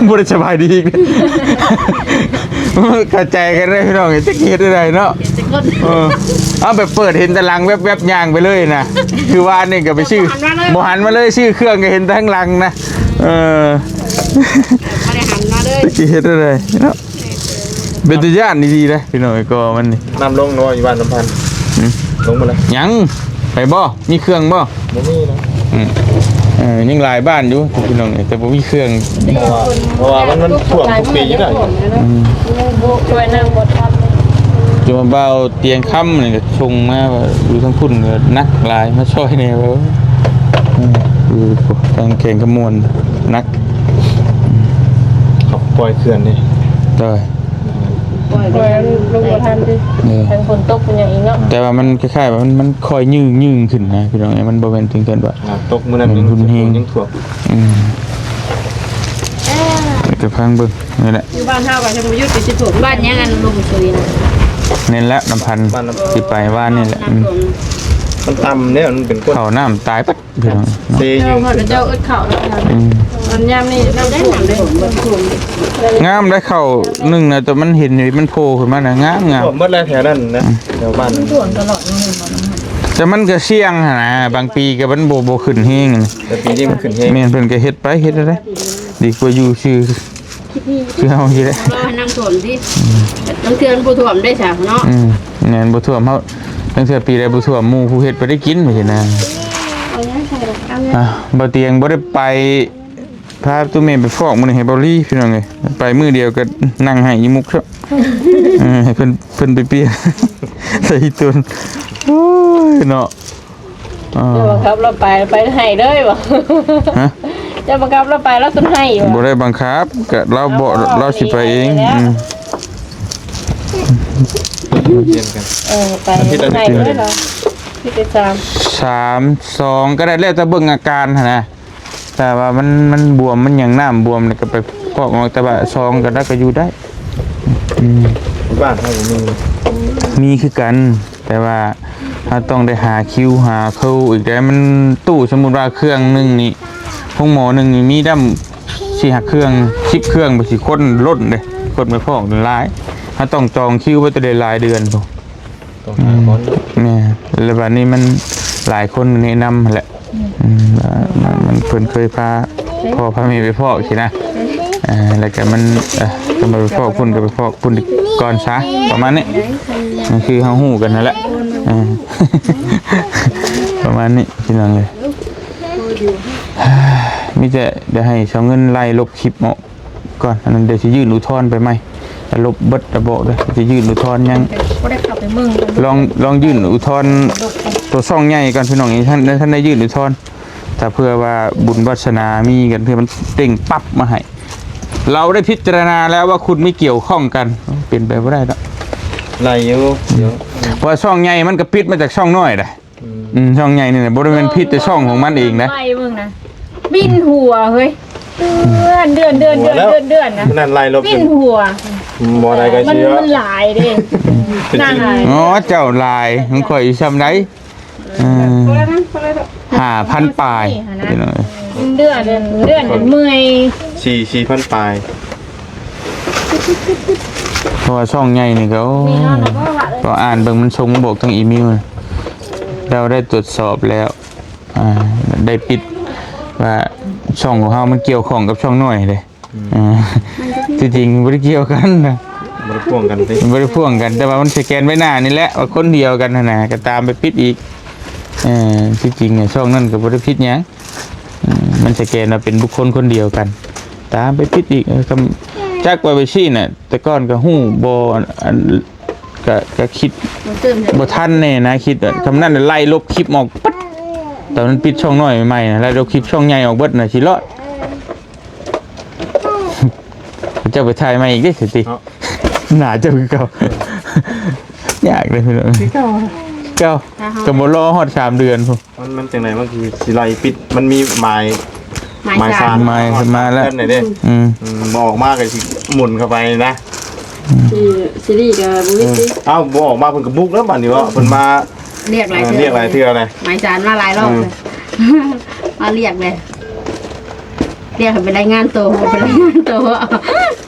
ບໍ່ໄດ້ສະບາຍດີອີກ ເຂົ້າໃຈກັນເດີພີ່ນ້ອງ ຈັກຊິເຮັດແນວໃດເນາະ ເອີ ເອົາແບບເປີດເຫັນແຕ່ຫຼັງແວບໆ ຍ່າງໄປເລີຍນະ ຄືວານນີ້ກໍໄປຊື້ ບໍ່ຫັນມາເລີຍ ບໍ່ຫັນມາເລີຍ ຊື້ເຄື່ອງກໍເຫັນແຕ່ທາງຫຼັງນະ ເອີ ບໍ່ໄດ້ຫັນມາເລີຍ ຈັກຊິເຮັດແນວໃດເນາະ. ເປັນຕາຢ້ານດີໆເດ້ພີ່ນ້ອງເອີຍ ກໍມັນນີ້ ນ້ຳລົງເນາະ ຢູ່ບ້ານນ້ຳພັນ ຫືມ ລົງໝົດແລ້ວ ຍັງ ໄປບໍ່? ມີເຄື່ອງບໍ່? ບໍ່ມີນະ ອືມ ເອີ ຍັງຫຼາຍບ້ານຢູ່ພີ່ນ້ອງເອີຍ ແຕ່ບໍ່ມີເຄື່ອງ ເພາະວ່າ ເພາະວ່າມັນ ມັນຖ້ວມທຸກປີຢູ່ນະ ອືມ ຊ່ວຍນ້ຳບໍ່ທັນ ຈະມາບ່າວຕຽງຄຳນີ້ກໍສົ່ງມາວ່າ ຢູ່ທາງພຸ້ນກໍໜັກຫຼາຍ ມາຊ່ອຍແດ່ວ່າ ອືມ ຢູ່ທາງແຂວງຄຳມ່ວນໜັກ ເຂົາປ່ອຍເຂື່ອນເດ້ ໂດຍ ປ່ອຍ ປ່ອຍລົງບໍ່ທັນຕິ ເອີ ເຖິງຝົນຕົກເປັນຫຍັງອີກເນາະ ແຕ່ວ່າມັນຄ້າຍໆວ່າມັນ ມັນຄ່ອຍຍືງໆຂຶ້ນນະພີ່ນ້ອງ ມັນບໍ່ແມ່ນເຖິງຂັ້ນວ່າ ອ່າ ຕົກມື້ນັ້ນຍັງ ຍັງຖ້ວມ ອືມ ແຕ່ຟັງເບິ່ງ ນີ້ແຫຼະ ຢູ່ບ້ານເຮົາກໍຍັງບໍ່ຢຸດ ກໍຊິຖ້ວມ ບ້ານຫຍັງ ອັນລຸ່ມຊຸຍນະ ແມ່ນແລ້ວ ນ້ຳພັນ ບ້ານນ້ຳ ຊິໄປວານນີ້ແຫຼະ ອືມ ມັນຕ່ຳເດ້ ມັນເປັນກ້ນ ເຂົ້ານ້ຳຕາຍປັດ ພີ່ນ້ອງ ເຊຢູ່ ເຈົ້າເອີ້ນເຂົ້າແລ້ວ ອືມ ຕອນຍາມນີ້ນ້ຳຖ້ວມເດ້ ງາມໄດ໋ ເຂົ້າໜຶ່ງນະ ແຕ່ມັນເຫັນຢູ່ ມັນໂຜ່ຂຶ້ນມານະ ງາມໆ ຖ້ວມໝົດແລ້ວແຖວນັ້ນນະ ອືມ ແຖວບ້ານ ມັນຖ້ວມຕະຫຼອດ ແຕ່ມັນກໍສ່ຽງຫັ້ນນະ ບາງປີກໍມັນບໍ່ ບໍ່ຂຶ້ນແຮງ ແຕ່ປີນີ້ມັນຂຶ້ນແຮງ ແມ່ນ ເພິ່ນກໍເຮັດໄປ ເຮັດໄດ້ ດີກວ່າຢູ່ຊື່ ຄືເຮົາสิໄດ້ ລໍໃຫ້ນ້ຳຖ້ວມຕິ ອືມ ລາງເທື່ອມັນບໍ່ຖ້ວມໄດ້ຊະເນາະ ອືມ ແມ່ນ ບໍ່ຖ້ວມເຮົາ ລາງເທື່ອປີໃດບໍ່ຖ້ວມ ໝູ່ຜູ້ເຮັດບໍ່ໄດ້ກິນ ວ່າຊີ້ນະ ເອົາຫຍັງໃສ່ລະ ເອົາຫຍັງ ອ່ະ ບ່າວຕຽງບໍ່ໄດ້ໄປ ພາຕູ້ແມ່ໄປຟອກມື້ນີ້ໃຫ້ເບົາລີ ພີ່ນ້ອງເອີຍ ໄປມື້ດຽວກໍນັ່ງໄຫ້ອີ່ມຸກຊະ ເອີ ໃຫ້ເພິ່ນ ເພິ່ນໄປປ່ຽນ ໃສ່ອີ່ຕົນ ໂອ້ຍເນາະ ອ່າ ເຈົ້າບັງຄັບລາວໄປ ໄປໄຫ້ເລີຍບໍ່? ຮະ? ເຈົ້າບັງຄັບລາວໄປ ລາວຕ້ອງໄຫ້ບໍ່? ບໍ່ໄດ້ບັງຄັບ ກະລາວບອກ ລາວຊິໄປເອງ ອືມ ປ່ຽນກັນ ເອີ ໄປໄຫ້ເລີຍເນາະ ທີທີ່ສາມ ສາມ ສອງ ກໍໄດ້ ແລ້ວແຕ່ເບິ່ງອາການຫັ້ນນະ ຖ້າວ່າມັນ ມັນບວມ ມັນຫຍັງ ນ້ຳບວມນີ້ກໍໄປຟອກອອກ ແຕ່ວ່າຊອງກໍໄດ້ ກໍຢູ່ໄດ້ ອືມ ບ້ານເຮົາກໍມີ ມີຄືກັນ ແຕ່ວ່າເຮົາຕ້ອງໄດ້ຫາຄິວ ຫາເຄີາອີກ ແຕ່ມັນ ຕູ້ ສົມມຸດວ່າເຄື່ອງໜຶ່ງນີ້ ໂຮງໝໍໜຶ່ງນີ້ມີດຳສີ່ຫ້າເຄື່ອງ ສິບເຄື່ອງ ບໍ່ຊິຄົນລົ້ນເດ້ ຄົນໄປຟອກຫຼາຍ ເຮົາຕ້ອງຈອງຄິວໄວ້ແຕ່ຫຼາຍເດືອນພຸ້ນ ຕ້ອງຫາກ່ອນ ອືມ ແມ່ນ ແລ້ວບາດນີ້ມັນຫຼາຍຄົນແນະນຳຫັ້ນແຫຼະ ອືມ ອືມ ວ່າມັນ ມັນ ເພິ່ນເຄີຍພາພໍ່ພາແມ່ໄປຟອກຊີ້ນະ ອ່າ ແລ້ວກໍມັນ ເອີ ກໍໄປຟອກພຸ້ນ ກໍໄປຟອກພຸ້ນກ່ອນຊະ ປະມານນີ້ ນັ້ນຄືເຮົາຮູ້ກັນຫັ້ນແຫຼະ ອ່າ ປະມານນີ້ພີ່ນ້ອງເອີຍ ມີແຕ່ດຽວໃຫ້ຊາວເງິນໄລ່ລົບຄລິບອອກ ກ່ອນ ອັນນັ້ນດຽວຊິຍື່ນອຸທອນໄປໃໝ່ ລະລົບເບິດລະບອກເດີ ຊິຍື່ນອຸທອນຍັງ ບໍ່ໄດ້ເຂົ້າໄປເບິ່ງ ລອງ ລອງຍື່ນອຸທອນ ໂຕຊ່ອງໃຫຍ່ກ່ອນພີ່ນ້ອງ ຍັງທັນ ທັນໄດ້ຍື່ນອຸທອນ ຖ້າເພື່ອວ່າບຸນວາສະໜາມີກັນ ເພື່ອມັນເຕັງປັບມາໃຫ້ ເຮົາໄດ້ພິຈາລະນາແລ້ວວ່າຄຸນມີກ່ຽວຂ້ອງກັນ ເປັນໄປບໍ່ໄດ້ດອກ ໄລ່ຢູ່ ເພາະວ່າຊ່ອງໃຫຍ່ມັນກໍປິດມາຈາກຊ່ອງນ້ອຍໄດ໋ ອືມ ອືມ ຊ່ອງໃຫຍ່ນີ້ນະ ບໍ່ໄດ້ແມ່ນຜິດແຕ່ຊ່ອງຂອງມັນເອງນະ ໄລ່ເບິ່ງນະ ບິນຫົວເຮີ້ຍ ເດືອນ ເດືອນ ເດືອນ ເດືອນ ເດືອນ ເດືອນນະ ນັ້ນໄລ່ລົບ ບິນຫົວ ບໍ່ໄດ້ກໍ ມັນ ເຊື່ອ ມັນຫຼາຍເດ້ ເປັນ ນາງ ອໍ ເຈົ້າຫຼາຍ ຂອງຂ້ອຍຊ່ຳໃດ ເອີ ຫ້າພັນປາຍ ເດືອນ ເດືອນເມື່ອຍ ສີ່ ສີ່ພັນປາຍ ເພາະວ່າຊ່ອງໃຫຍ່ນີ້ກໍ ໂອ້ ກໍອ່ານເບິ່ງ ມັນສົ່ງບອກທາງອີເມວ ແລ້ວໄດ້ตรวจสอบແລ້ວ ອ່າ ໄດ້ປິດວ່າຊ່ອງຂອງເຮົາມັນກ່ຽວຂ້ອງກັບຊ່ອງນ້ອຍເດ້ ອືມ ອ່າ ທີ່ຈິງບໍ່ໄດ້ກ່ຽວກັນນະ ບໍ່ໄດ້ພ່ວງກັນຕິ ບໍ່ໄດ້ພ່ວງກັນ ແຕ່ວ່າມັນສະແກນໃບໜ້ານີ້ແຫຼະ ວ່າຄົນດຽວກັນຫັ້ນນະ ກໍຕາມໄປປິດອີກ ເອີ ທີ່ຈິງນີ້ຊ່ອງນັ້ນກໍບໍ່ໄດ້ຜິດຫຍັງ ອືມ ມັນສະແກນວ່າເປັນບຸກຄົນຄົນດຽວກັນ ຕາມໄປປິດອີກ ເອີ ຄຳ ຈັກວ່າໄປຊີ້ນະ ແຕ່ກ່ອນກໍຮູ້ບໍ່ ອັນ ກໍ ກໍຄິດ ບໍ່ ບໍ່ທັນແນ່ນະ ຄິດວ່າ ຄຳນັ້ນໄລ່ລົບຄລິບອອກປັດ ຕອນນັ້ນປິດຊ່ອງນ້ອຍໃໝ່ໆນະ ໄລ່ລົບຄລິບຊ່ອງໃຫຍ່ອອກເບິດນະ ຊິລອດ ເຈົ້າໄປຖ່າຍໃໝ່ອີກເດ້ ສະຕິ ເນາະ ໜ້າເຈົ້າຄືເກົ່າ ຍາກເດ້ພີ່ນ້ອງ ຄືເກົ່າ ເຈົ້າ ຖ້າເຮົາ ກໍບໍ່ລໍຮອດສາມເດືອນພຸ້ນ ມັນ ມັນຈັ່ງໃດ ມັນຄືຊິໄລ່ປິດ ມັນມີໝາຍ ໝາຍສານ ໝາຍສານ ໝາຍຂຶ້ນມາແລ້ວ ເພິ່ນນີ້ເດ້ ອືມ ອືມ ບໍ່ອອກມາກໍຊິໝູນເຂົ້າໄປນະ ອືມ ຊິ ຊິລີກໍບໍ່ມີຕິ ເອີ ເອົ້າ ບໍ່ອອກມາເພິ່ນກໍບຸກແລ້ວບາດນີ້ເນາະ ເພິ່ນມາ ລຽກຫຼາຍເທື່ອ ເອີ ລຽກຫຼາຍເທື່ອແລ້ວ ໝາຍສານມາຫຼາຍຮອບ ເອີ ມາລຽກແລ້ວ ລຽກໃຫ້ໄປລາຍງານໂຕ ໄປລາຍງານໂຕ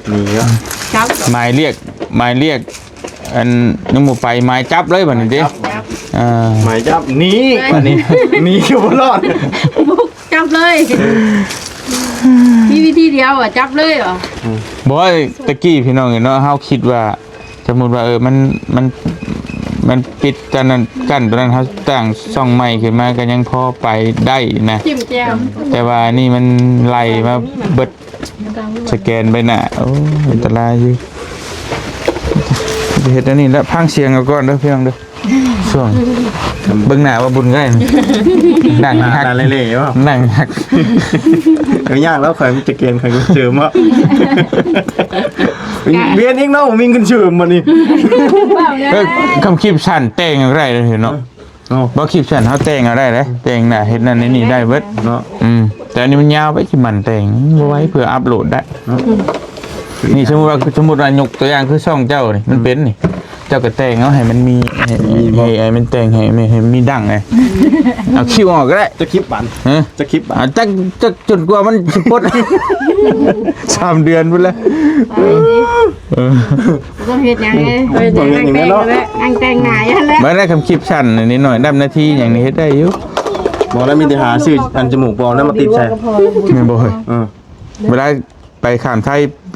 ໜີເນາະ ຈັບ ໝາຍລຽກ ໝາຍລຽກ ອັນ ຍັງບໍ່ໄປ ໝາຍຈັບເລີຍບາດນີ້ຕິ ໝາຍຈັບ ເອີ ໝາຍຈັບ ໜີ ເອີ ບາດນີ້ ໜີຢູ່ບໍ່ລອດ ບຸກຈັບເລີຍ ມີວິທີດຽວ ຈັບເລີຍ ອືມ ບໍ່ ແຕ່ກີ້ພີ່ນ້ອງເອີຍເນາະ ເຮົາຄິດວ່າ ສົມມຸດວ່າ ເອີ ມັນ ມັນ ມັນປິດອັນນັ້ນ ກັ້ນຕົວນັ້ນ ເຮົາຕັ້ງຊ່ອງໃໝ່ຂຶ້ນມາກໍຍັງພໍໄປໄດ້ນະ ແຕ່ວ່າອັນນີ້ມັນໄລ່ມາເບິດ ສະແກນໃບໜ້າ ໂອ້ ອັນຕະລາຍຢູ່ ຈະເຮັດອັນນີ້ລະ ຟັງສຽງເອົາກ່ອນເດີພີ່ນ້ອງເດີ ຊ່ວງ ເບິ່ງໜ້າວ່າບຸນໃກ້ ໜັງຫັກ ໜ້າເລໆ ບໍ່ ໜັງຫັກ ກໍຍາກແລ້ວ ຂ້ອຍມີສະແກນ ຂ້ອຍກໍເສີມເນາະ ວຽນອີກເນາະ ບໍ່ມີເງິນເສີມບັດນີ້ ເອີ ຄຳຄລິບສັ້ນແຕ່ງກໍໄດ້ເນາະ ເນາະ ບໍ່ ຄລິບສັ້ນເຮົາແຕ່ງເອົາໄດ້ເດ້ ແຕ່ງໜ້າເຮັດນັ້ນເຮັດນີ້ໄດ້ເບິດເນາະ ອືມ ແຕ່ອັນນີ້ມັນຍາວໄປ ຊິໝັ່ນແຕ່ງບໍ່ໄຫວ ເພື່ອອັບໂຫຼດໄດ້ເນາະ ນີ້ສົມມຸດວ່າ ສົມມຸດວ່າຍົກຕົວຢ່າງຄືຊ່ອງເຈົ້ານີ້ ມັນເປັນນີ້ ເຈົ້າກໍແຕ່ງເອົາໃຫ້ມັນມີ ໃຫ້ ໃຫ້ ໃຫ້ມັນແຕ່ງໃຫ້ ໃຫ້ ໃຫ້ມີດັງໄງ ເອົາຄິວອອກກໍໄດ້ ຈະຄລິບບັນ ຮະ ຈະຄລິບບັນ ອ່າ ຈັກ ຈັກຈົນກວ່າມັນຊິປົດ ສາມເດືອນພຸ້ນແຫຼະ ເອີ ບໍ່ຕ້ອງເຮັດຫຍັງເລີຍ ບໍ່ຕ້ອງເຮັດຫຍັງເລີຍເນາະ ນັ່ງແຕ່ງໜ້າຢູ່ຫັ້ນແຫຼະ ບໍ່ໄດ້ ຄຳຄລິບສັ້ນນິດໜ້ອຍ ນັບນາທີຫຍັງນີ້ເຮັດໄດ້ຢູ່ ບໍ່ແລ້ວ ມີແຕ່ຫາຊື້ອັນຈະມູກປອມນັ້ນມາຕິດໃສ່ ແມ່ນບໍ່ເຮີ້ຍ ເອີ ເວລາໄປຂ້າມໄທ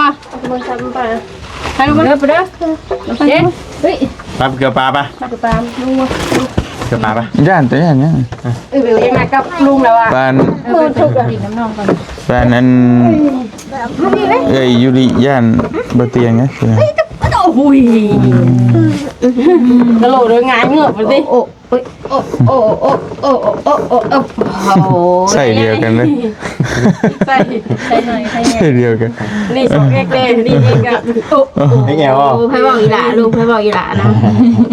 ວ່າ ເບິ່ງຊ້ຳປາ ໄປລູກມາ ເດີໄປເດີ ເດັດ ເຮີ້ຍ ໄປເກືອປາໄປ ມາເກືອປາ ລຸງມາ ເກືອປາໄປ ຢ້ານແຕ່ຢ້ານຫຍັງ ເອີ ເອີ ມາກັບລຸງແລ້ວວ່າ ປານ ເອີ ໄປຫຼິ້ນນ້ຳນ້ອງກ່ອນ ປານອັນ ເອີຍ ຢູລິຢ້ານບໍ່ຕຽງນະ ໂອ້ຍ ກະໂຫຼດເດີ ຫງາຍເງືອບໄປຕິ ໂອ້ຍ ໂອ້ ໂອ້ ໂອ້ ໂອ້ ໂອ້ ໂອ້ ໂອ້ ໂອ້ ໂອ້ ໂອ້ ໃສ່ດຽວກັນເລີຍ ໃສ່ ໃສ່ໜ້ອຍ ໃສ່ ໃສ່ດຽວກັນ ນີ້ສອງເອັກເດ້ ນີ້ເອັກກະ ໂອ້ ເອັກແອລ ໂອ້ ໃຜເວົ້າອີ່ຫຼ້າລູກ ໃຜເວົ້າອີ່ຫຼ້ານະ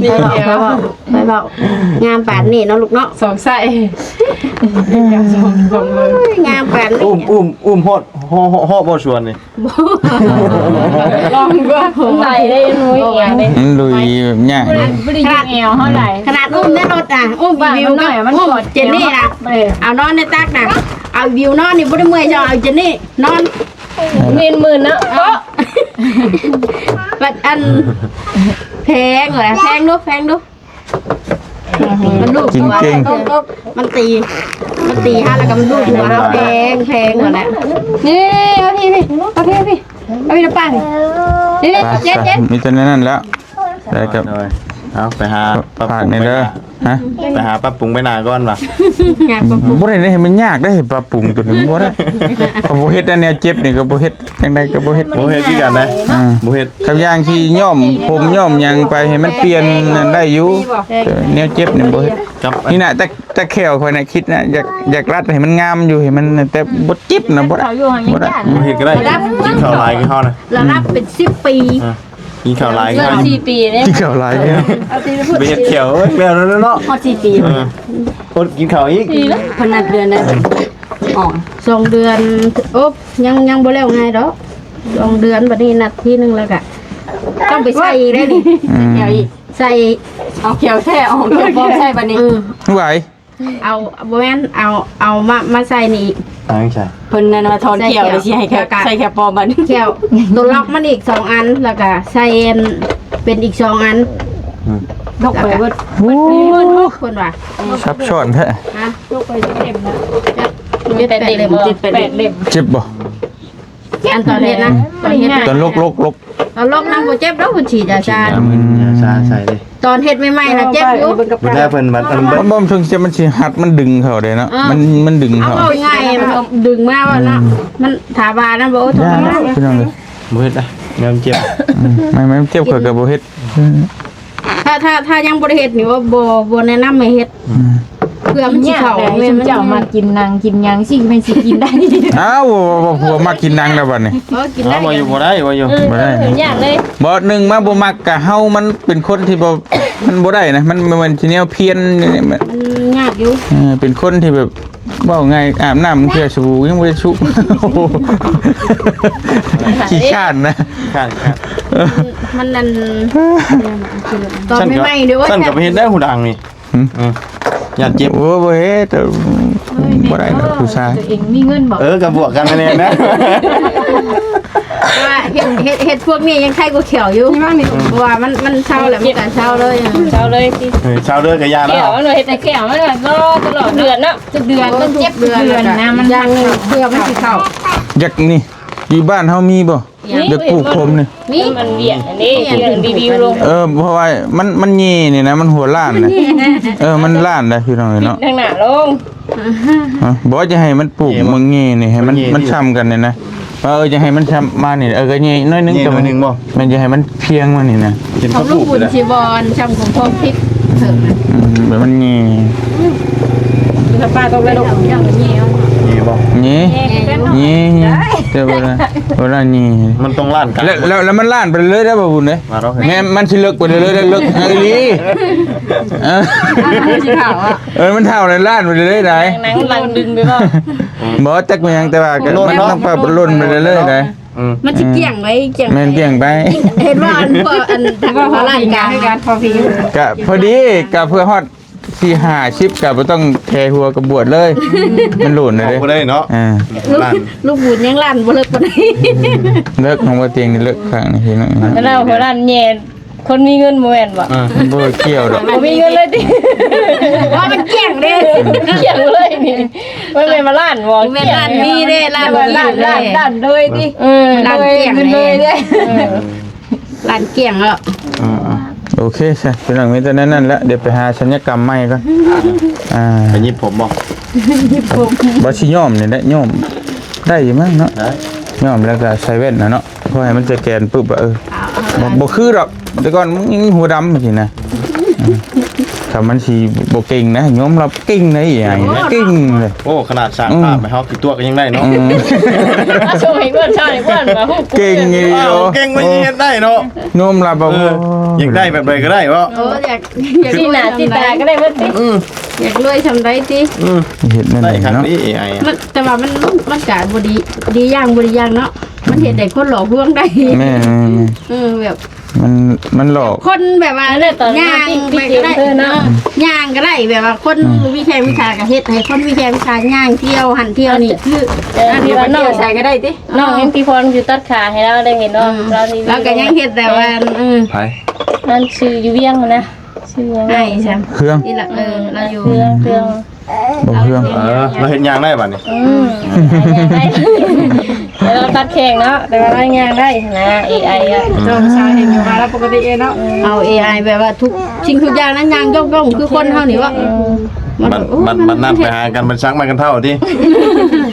ນີ້ ໃຜເວົ້າ ເອັກແອລ ໃຜເວົ້າ ໃຜເວົ້າ ງາມປານນີ້ເນາະລູກເນາະ ສອງໄຊ ເອັກແອລ ສອງ ສອງເບິ່ງ ໂອ້ຍ ງາມປານນີ້ ອຸ້ມ ອຸ້ມ ອຸ້ມຮອດ ເຫາະ ເຫາະ ເຫາະບໍ່ສວນນີ້ ລອງເບິ່ງ ໄດ້ເດ້ ໜຸ້ຍ ເອີ ເດ້ ມັນລຸຍແບບຍາກເນາະ ບໍ່ໄດ້ຢືດແອວເທົ່າໃດ ຂະໜາດອຸ້ມໃນລົດນະ ອຸ້ມອີ່ວິວ ມັນນ້ອຍ ມັນ ອຸ້ມເຈນນີ້ນະ ເອີ ເອົານອນໃນຕັກນະ ເອົາວິວນອນນີ້ບໍ່ໄດ້ເມື່ອຍ ເຈົ້າເອົາເຈນນີ້ນອນ หมื่นหมื่นเนาะ เกาะ บัดอัน แพงว่ะ แพงดู แพงดู มันลูก กินเก่ง มันตี มันตีฮะ แล้วก็มันลูกหัวเฮา แพง แพงกว่าแล้ว นี่ เอาพี่ พี่ เอาพี่ พี่ เอาพี่น้ำปลาพี่ นี่ ไป เจ็ด เจ็ด มีแต่แนวนั้นแล้ว ได้ครับ โดย เอาไปหา ปรับปรุง ฝากแหน่เด้อ ไปหน้า ฮะ ไปหาปรับปรุงไปหน้าก่อนว่ะ งานปรับปรุง บ่ได้เด้ มันยากเด้ ปรับปรุงตัวนี้บ่ได้ เขาบ่เฮ็ดอันแนวเจ็บนี่ก็บ่เฮ็ด จั่งใดก็บ่เฮ็ด บ่เฮ็ดคือกันนะ อ่า บ่เฮ็ด คันอย่างที่ย้อมผมย้อมหยังไปให้มันเปลี่ยนนั่นได้อยู่ แต่แนวเจ็บนี่บ่เฮ็ด ครับ นี่นะ แต่ แต่แข้วข้อยน่ะคิดนะ อยาก อยากรัดให้มันงามอยู่ ให้มัน แต่บ่เจ็บนะ บ่ได้ บ่ได้ บ่เฮ็ดก็ได้ กินข้าวหลายคือเฮานะ ระดับเป็นสิบปี อ่า กินข้าวหลาย เกินสี่ปีเด้ กินข้าวหลาย เอาสิพูด ไปเฮ็ดแข้ว เอ้ย แล้วเนาะ ฮอดสี่ปี เออ อดกินข้าวอีก เพิ่นนัดเดือนใด อ๋อ สองเดือน โอ๊บ ยัง ยังบ่แล้วง่ายดอก สองเดือน บัดนี้นัดทีหนึ่งแล้วก็ ต้องไปใส่อีกได้นี่ อืม แข้วอีก ใส่ เอาแข้วแท้ออก แข้วปลอมใส่บัดนี้ อืม ไหว เอา บ่แม่น เอา เอามา มาใส่นี่อีก เอาใส่ เพิ่นนั่นว่าถอนแข้ว ใส่แข้ว แล้วสิให้แข้ว แล้วก็ ใส่แข้วปลอมบัดนี้ แข้ว ตัวล็อกมันอีกสองอัน แล้วก็ใส่อันเป็นอีกสองอัน อืม ยกไปเบิด โอ้ เพิ่นว่า ซับซ้อนแท้ ฮะ ยกไปเต็มนะ เจ็ดแปดเล่ม เจ็ดแปดเล่ม เจ็บบ่ อันตอนเฮ็ดนะ ตอนเฮ็ดนะ ตอนลกๆๆ ตอนลกนะบ่เจ็บดอก เพิ่นฉีดยาชา ฉีดยามึนยาชาใส่เลย ตอนเฮ็ดใหม่ๆนะเจ็บอยู่ บ่ได้ เพิ่นบัด อัน บ่ บ่ถึงเจ็บ มันสิหัด มันดึงเข้าเด้เนาะ อ่า มัน มันดึง เอา เข้า เว้าง่ายๆ มันดึงมาว่าเนาะ อืม มันถ้าว่านะบ่ โอ้ ทรมาน ย่าพี่น้องเอ้ย บ่เฮ็ดอะ แนวมันเจ็บ อืม ไม่ ไม่ มันเจ็บ ข้อยก็บ่เฮ็ด ถ้า ถ้า ถ้ายังบ่ได้เฮ็ดนี่ว่าบ่ บ่แนะนำให้เฮ็ด อืม เพื่อมันสิเข้า แม่น เจ้ามากินหนังกินหยังสิแม่นสิกินได้ อ้าว ผัวมากินหนังแล้วบัดนี้ เออ กินได้ เอา ว่าอยู่ บ่ได้ ว่าอยู่ เออ บ่ได้ เออ ยากเลย บ่ หนึ่งมาบ่มักกะเฮามันเป็นคนที่บ่ มันบ่ได้นะ มัน มันสิแนวเพี้ยนนี่ มัน มันยากอยู่ เออ เป็นคนที่แบบ เว้าง่าย อาบน้ำเทื่อสบู่ยังบ่ได้ชุบ ขี้คร้านนะ ขี้คร้าน ขี้คร้าน เออ มันนั่น ตอนใหม่ๆเด้อ ซั่นก็ไปเฮ็ดได้หูดังนี่ หึ เออ ย่านเจ็บ โอ้ บ่เฮ็ด บ่ได้ดอกผู้ชาย ตัวเองมีเงินบ่ เออ ก็บวกกันนั่นแหละนะ ว่าเฮ็ด เฮ็ด เฮ็ดพวกนี้ยังไคกว่าแข้วอยู่ เพราะว่ามัน มันเซาแล้ว มันก็เซาเลย เซาเลยสิ เออ เซาเลยก็อย่าแล้ว แข้วมันว่าเฮ็ดแต่แข้วมันว่าบ่ตลอดเดือนเนาะ ทุกเดือน มันเจ็บทุกเดือนนะ มัน อย่างเพื่อมันสิเข้า อยากนี่ อยู่บ้านเฮามีบ่ อยากปลูกผมนี่ มี มันเวียนอันนี้ เวียน เวียนรีวิวลง เออ เพราะว่ามัน มันแย่นี่นะ มันหัวล้านนะ เออ มันล้านนะพี่น้องเอ้ยเนาะ ทางหน้าลง ฮะ บ่จะให้มันปลูก แย่บ่ มันแย่นี่ ให้มัน มันแย่ มันซ้ำกันนี่นะ ว่า เออ จะให้มันซ้ำมานี่ เออ ก็แย่น้อยหนึ่ง แย่ แต่มัน น้อยหนึ่งบ่ มันจะให้มันเพียงมานี่นะ เห็น ของ เขาปลูก ลูกบุญ อยู่นะ ชีวอน ช่ำของพ่อพิษเถิงนะ อืม แบบมันแย่ ถ้าป้าต้องไปลง แย่บ่ แย่ แย่ แย่ แต่เวลา เวลาแย่ มันต้องล้านกลาง แล้ว แล้ว แล้วมันล้านไปเลยได้บ่บุญเด้ มาดอก แม่น มันสิเลิกไปเรื่อยๆ เลิกอีหลี เออ มันสิเฒ่าอะ เออ มันเฒ่าแล้วล้านไปเรื่อยๆ ได้ หนังหลังดึงไปบ่ บ่จักแม่นหยัง แต่ว่าก็ มันต้องปรับล่นไปเรื่อยๆ ได้ อืม มันสิเกี่ยงไว้ เกี่ยง แม่นเกี่ยงไป เห็นว่าอันพวกอัน ว่าพอล้านกลาง คือกัน พอพิง ก็พอดี ก็เพื่อฮอดสี่ห้าสิบ ก็บ่ต้องแทหัวก็บวชเลย มันหลุนเลย เอาบ่ได้เนาะ อ่า ลูก ล้าน ลูกบุญยังล้านบ่เลิกปานใด เลิกของบ่เตียงนี่เลิกข้างนี่พี่น้อง แล้วหัวล้านแย่ คนมีเงินบ่แม่นบ่ อ่า บ่เกี่ยวดอก บ่มีเงินเลยติ ว่ามันเกี่ยงเด้ เกี่ยงเลยนี่ บ่แม่นว่าล้านบ่ แม่นล้านมีเด้ ล้านมี ล้าน เด้ ล้าน ล้านเลยติ เออ ล้านเกี่ยง เลยเด้ เออ ล้านเกี่ยงแล้ว อ่าๆ โอเคซะ พี่น้อง มีแต่นั้นนั่นแหละ เดี๋ยวไปหาศัลยกรรมใหม่ก่อน อ่า ไปหยิบผมบ่ หยิบผม บ่สิย้อมนี่แหละ ย้อมได้อยู่มั้งเนาะ ได้ ย้อมแล้วก็ใส่แว่นน่ะเนาะ พอให้มันสแกนปุ๊บอะ เออ บ่ บ่คือดอก แต่ก่อนมึงหัวดำจังซี่นะ อืม ถ้ามันสิบ่เก่งนะ ยอมรับเก่งนะ อีหยังเก่งเลย โอ้ ขนาดสร้างภาพให้เฮาขี้ตัวก็ยังได้เนาะ อืม เอาส่งให้เพิ่น ส่งให้เพิ่นว่าฮู้ เก่งอีหลี เออ เก่งมันสิเฮ็ดได้เนาะ ยอมรับว่า เออ อยากได้แบบใดก็ได้เนาะ โอ้ อยาก อยาก สิหน้าสิตาก็ได้เบิดติ อืม อยากรวยส่ำใดติ อืม เฮ็ดแนวใดเนาะ ได้คักนี่ เอไอ อะ มัน แต่ว่ามัน มัน มันก็บ่ดี ดีอย่างบ่ดีอย่างเนาะ มันเฮ็ดให้คนหลอกลวงได้ แม่นๆๆ เออ แบบ ມັນ ມັນຫຼອກ ຄົນແບບວ່າ ນັ້ນແຫຼະ ຕອນນັ້ນ ຍ່າງ ທີ່ ໄປກໍໄດ້ ທີ່ເຈນເພິ່ນເນາະ ເນາະ ຍ່າງກໍໄດ້ ແບບວ່າຄົນ ອືມ ມີແຂກມີຊາກໍເຮັດໃຫ້ຄົນມີແຂກມີຊາຍ່າງທ່ຽວຫັ້ນທ່ຽວນີ້ ຄື ເອີ ອັນທີ່ວ່ານ້ອງ ທ່ຽວໃສກໍໄດ້ຕິ ນ້ອງຍັງ ພີ່ພອນ ຢູ່ຕັດຂາໃຫ້ລາວໄດ້ເຫັນເນາະ ອືມ ລາວນີ້ ລາວກໍຍັງເຮັດແບບວ່າ ອືມ ໃຜ ອັນຊື່ຢູ່ວຽງຫັ້ນນະ ຊື່ຫຍັງ ອ້າຍຊັ້ນ ເຮືອງ ນີ້ລະ ເອີ ລາວຢູ່ ເຮືອງ ເຮືອງ ບໍ່ເຮືອງ ເອີ ລາວເຮັດຍ່າງໄດ້ບາດນີ້ ອືມ ຍ່າງໄດ້ ແຕ່ວ່າຕັດແຂ້ງເນາະ ແຕ່ວ່າລາວຍ່າງໄດ້ຫັ້ນນະ ເອໄອ ອືມ ນ້ອງສາວເຫັນຢູ່ວ່າລາວປົກກະຕິເອເນາະ ເອົາເອໄອແບບວ່າທຸກສິ່ງທຸກຢ່າງນັ້ນຍ່າງໂຢງໆ ຄືຄົນເຮົານີ້ເບາະ ອືມ ມັນ ມັນ ໂອ້ ມັນ ມັນນັດໄປຫາກັນ ມັນສັກໄມ້ກັນເທົ້າຕິ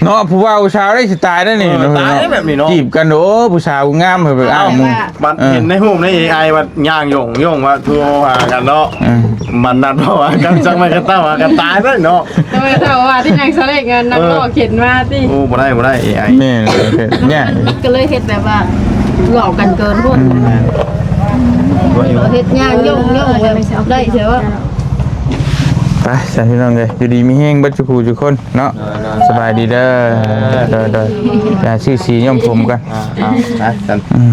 ເນາະ ຜູ້ບ່າວຜູ້ສາວໄດ້ຊິຕາຍໄດ້ນີ້ ເອີ ເນາະ ຕາຍໄດ້ແບບນີ້ເນາະ ຈີບກັນ ໂອ້ ຜູ້ສາວງາມ ເອີ ເອີ ອ້າຍໝູ່ ບັດ ເອີ ເຫັນໃນຮູບໃນເອໄອວ່າຍ່າງໂຢງໆ ວ່າໂທຫາກັນເນາະ ເອີ ມັນນັດເວົ້າວ່າກັນ ສັກໄມ້ກັນເທົ້າຫາກັນຕາຍເລີຍເນາະ ແຕ່ວ່າຖ້າວ່າທີ່ນາງສາວເລັກນັ້ນ ນັກ ເອີ ເວົ້າເຂັນມາຕິ ໂອ້ ບໍ່ໄດ້ ບໍ່ໄດ້ ເອໄອ ແມ່ນ ເຮັດຍາກ ມັນກໍເລີຍເຮັດແບບວ່າຫຼອກກັນເກີນໂພດ ອືມ ເຮັດຍາກໂຢງໆ ແບບໄດ້ເທື່ອວ່າ ໄປຊັ້ນພີ່ນ້ອງເອີຍ ຢູ່ດີມີແຮງເບິດທຸກຜູ້ທຸກຄົນເນາະ ໂດຍໆ ສະບາຍດີເດີ ໂດຍໆ ຢ່າຊື້ສີຍ້ອມຜົມກ່ອນ ອ່າ ອ່າ ໄປຊັ້ນ ອືມ.